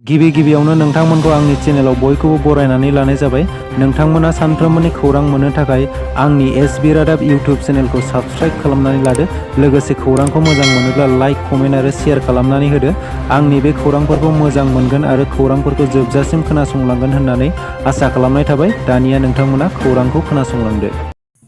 गिबियावनो नोंथांमोनखौ आंनि चेनेलाव बयखौबो बरायनानै लानाय जाबाय। नोंथांमोना सानफ्रोमबोनि खौरां मोननो थाखाय आंनि एसबि रादाब इउटिउब चेनेलखौ साबस्क्राइब खालामनानै लादो। लोगोसे खौरांखौ मोजां मोनोब्ला लाइक, कमेन्ट आरो शेयार खालामनानै होदो। आंनि बे खौरांफोरखौ मोजां मोनगोन आरो खौरांफोरखौ जोबजासिम खोनासंलांगोन होननानै आसा खालामनाय थाबाय। दानिया नोंथांमोना खौरांखौ खोनासंलांदो।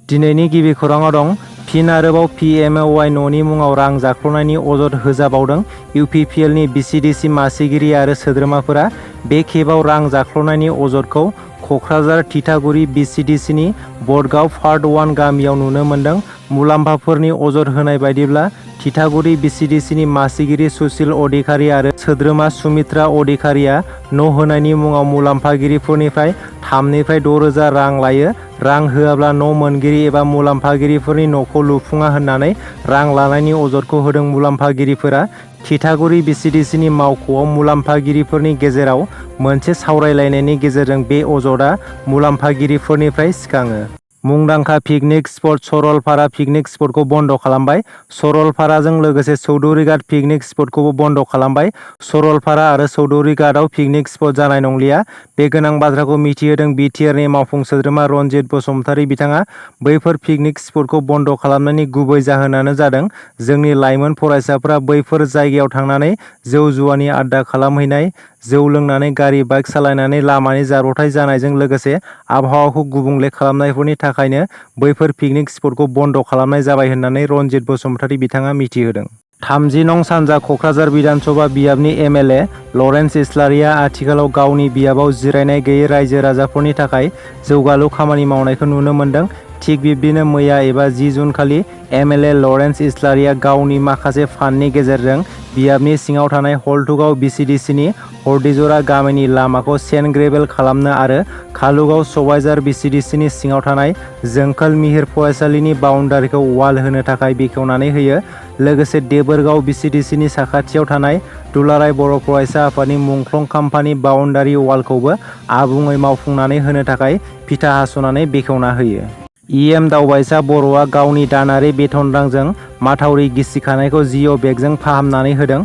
दिनैनि गिबि खौराङाव दं। फिन आरोबाव PMAY न'नि मुङाव रां जाख्ल'नायनि अजद होजाबावदों। UPPLनि BCDC मासिगिरि आरो सोद्रोमाफोरा बे खेबाव रां जाख्ल'नायनि अजदखौ क'क्राझार थिथागुरि BCDCनि बडगाव पार्ट 1 गामियाव नुनो मोन्दों। मुलाम्फाफोरनि अजद होनाय बायदिब्ला थिथागुरि BCDCनि मासिगिरि सुशील अधिकारी आरो सोद्रोमा सुमित्रा अधिकारीआ न' होनायनि मुङाव मुलाम्फागिरिफोरनिफ्राय 3 निफ्राय 6 रोजा रां लायो। रां होआब्ला न' मोनगिरि एबा मुलाम्फागिरिफोरनि न'खौ लुफुङा होननानै रां लानायनि अजदखौ होदों मुलाम्फागिरिफोरा। थिथागुरि BCDCनि मावख'आव मुलाम्फागिरिफोरनि गेजेराव मोनसे सावरायलायनायनि गेजेरजों बे अजदआ मुलाम्फागिरिफोरनिफ्राय सिखाङो। मुंदांखा पिकनिक स्पट सरलपारा पिकनिक स्पटखौ बन्द' खालामबाय। सरलपाराजों लोगोसे चौधुरीघाट पिकनिक स्पटखौबो बन्द' खालामबाय। सरलपारा आरो चौधुरीघाटआव पिकनिक स्पट जानाय नंलिया। बे गोनां बाथ्राखौ मिथिहोदों बिटिआरनि मावफुं सोद्रोमा रनजित बसुमतारी बिथाङा। बैफोर पिकनिक स्पटखौ बन्द' खालामनायनि गुबै जाहोनानो जादों जोंनि लाइमोन फरायसाफोरा बैफोर जायगायाव थांनानै जौ जुवानि आड्डा खालामहैनाय, जौ लोंनानै गारि बाइक सालायनानै लामानि जाब्रबथाय जानायजों लोगोसे आबहावाखौ गुबुंले खालामनायफोरनि थाखायनो बैफोर पिकनिक स्पटखौ बन्द' खालामनाय जाबाय होननानै रनजित बसुमतारी बिथाङा मिथिहोदों। 30 नं सानजा क'क्राझार बिधानसभा बियाबनि MLA लरेन्स इस्लारिया आथिखालाव गावनि बियाबाव जिरायनाय गैयै रायजो राजाफोरनि थाखाय जौगालु खामानि मावनायखौ नुनो मोन्दों। थिग बिब्दिनो मैया एबा 10 जुन खालि MLA लरेन्स इस्लारिया गावनि माखासे फान्डनि गेजेरजों बियाबनि सिङाव थानाय हल्टुगाव BCDCनि हरदिजरा गामिनि लामाखौ सेन्ट ग्रेभेल खालामनो आरो कालुगाव सबायझार BCDCनि सिङाव थानाय जोंखोल मिहिर फरायसालिनि बाउन्डारिखौ वाल होनो थाखाय बेखेवनानै होयो। लोगोसे देबोरगाव BCDCनि साखाथियाव थानाय दुलाराय बर' फरायसा आफादनि मुंख्लं खाम्फानि बाउन्डारि वालखौबो आबुङै मावफुंनानै होनो थाखाय फिथा हास'नानै बेखेवना होयो। दावबायसा बर'आ गावनि दानारि बेथन रांजों माथावरि गिसिखानायखौ जिअ' बेगजों फाहामनानै होदों।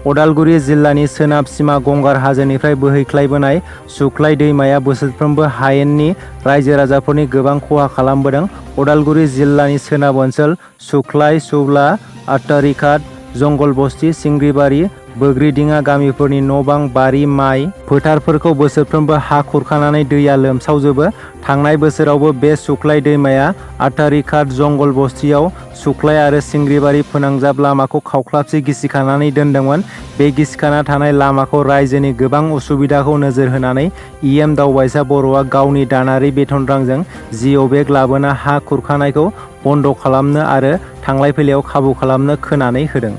अदालगुरि जिल्लानि सोनाब सिमा गंगार हाजोनिफ्राय बोहैख्लायबोनाय सुख्लाय दैमाया बोसोरफ्रोमबो हायेननि रायजो राजाफोरनि गोबां खहा खालामबोदों। अदालगुरि जिल्लानि सोनाब ओनसोल सुख्लाय, सुब्ला, आट्टारिघाट, जंगलबस्ति, सिंग्रिबारि, बोग्रिदिङा गामिफोरनि न' बां, बारि, माइ फोथारफोरखौ बोसोरफ्रोमबो हा खुरखानानै दैया लोमसावजोबो। थांनाय बोसोरावबो बे सुख्लाय दैमाया आट्टारिघाट जंगलबस्तियाव सुख्लाय आरो सिंग्रिबारि फोनांजाब लामाखौ खावख्लाबसे गिसिखानानै दोनदोंमोन। बे गिसिखाना थानाय लामाखौ रायजोनि गोबां उसुबिदाखौ नोजोर होनानै दावबायसा बर'आ गावनि दानारि बेथन रांजों जिअ' बेग लाबोना हा खुरखानायखौ बन्द' खालामनो आरो थांलाय फैलायाव खाबु खालामनो खोनानै होदों।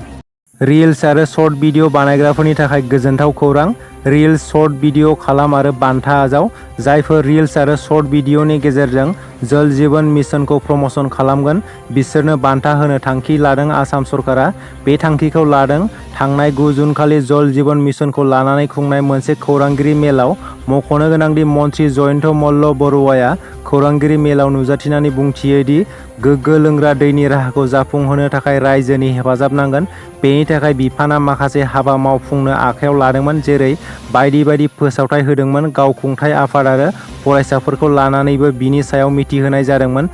रिल्स आरो शर्ट भिडिअ बानायग्राफोरनि थाखाय गोजोनथाव खौरां। रिल्स, शर्ट भिडिअ खालाम आरो बान्था आजाव। जायफोर रिल्स आरो शर्ट भिडिअनि गेजेरजों जल जीवन मिशनखौ प्रम'शन खालामगोन बिसोरनो बान्था होनो थांखि लादों आसाम सरकारा। बे थांखिखौ लादों थांनाय 9 जुन खालि जल जीवन मिशनखौ लानानै खुंनाय मोनसे खौरांगिरि मेलाव। मख'नो गोनांदि मन्त्रि जयन्त मल्ल बरुवाया खौरांगिरि मेलाव नुजाथिनानै बुंथियो दि गोग्गो लोंग्रा दैनि राहाखौ जाफुंहोनो थाखाय रायजोनि हेफाजाब नांगोन। बेनि थाखाय बिफाना माखासे हाबा मावफुंनो आखायाव लादोंमोन, जेरै बायदि फोसावथाय होदोंमोन। गावखुंथाय आफाद आरो फरायसाफोरखौ लानानैबो बिनि सायाव मिथिहोनाय जादोंमोन।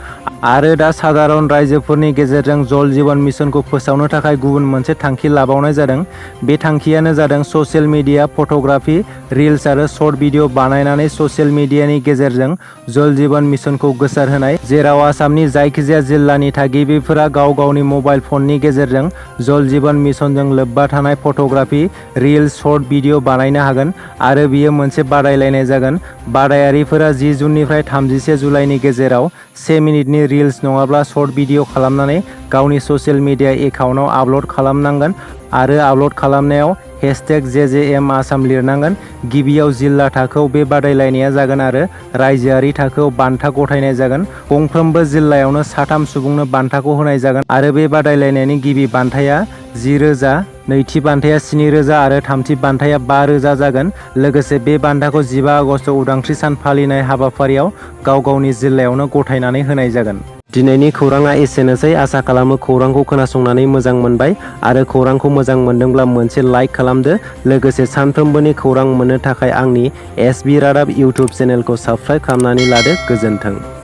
आरो दा सादारन रायजोफोरनि गेजेरजों जल जीवन मिशनखौ फोसावनो थाखाय गुबुन मोनसे थांखि लाबावनाय जादों। बे थांखियानो जादों ससियेल मिडिया, फट'ग्राफि, रिल्स आरो शर्ट भिडिअ बानायनानै ससियेल मिडियानि गेजेरजों जल जीवन मिशनखौ गोसारहोनाय, जेराव आसामनि जायखिजाया जिल्लानि थागिबिफोरा गाव गावनि मबाइल फननि गेजेरजों जल जीवन मिशनजों लोब्बा थानाय फट'ग्राफि, रिल्स, शर्ट भिडिअ बानायनो हागोन। आरो बेयो मोनसे बादायलायनाय जागोन। बादायारिफोरा 10 जुननिफ्राय 31 जुलाइनि गेजेराव 1 मिनिटनि रिल्स नङाब्ला शर्ट भिडिअ खालामनानै गावनि ससियेल मिडिया एकाउन्टआव आपल'ड खालामनांगोन आरो आपल'ड खालामनायाव #JJM आसाम लिरनांगोन। गिबियाव जिल्ला थाखोआव बे बादायलायनाया जागोन आरो रायजोआरि थाखोआव बान्था गथायनाय जागोन। गंफ्रोमबो जिल्लायावनो 3 सुबुंनो बान्थाखौ होनाय जागोन आरो बे बादायलायनायनि गिबि बान्थाया 10,000, नैथि बान्थाया 7,000 आरो थामथि बान्थाया 5,000 जागोन। लोगोसे बे बान्थाखौ 15 आगस्ट उदांस्रि सान फालिनाय हाबाफारियाव गाव गावनि जिल्लायावनो गथायनानै होनाय जागोन। दिनैनि खौराङा एसेनोसै। आसा खालामो खौरांखौ खोनासंनानै मोजां मोनबाय आरो खौरांखौ मोजां मोनदोंब्ला मोनसे लाइक खालामदो। लोगोसे सानफ्रोमबोनि खौरां मोननो थाखाय आंनि SB रादाब इउटुब चेनेलखौ साबस्क्राइब खालामनानै लादो। गोजोन्थों।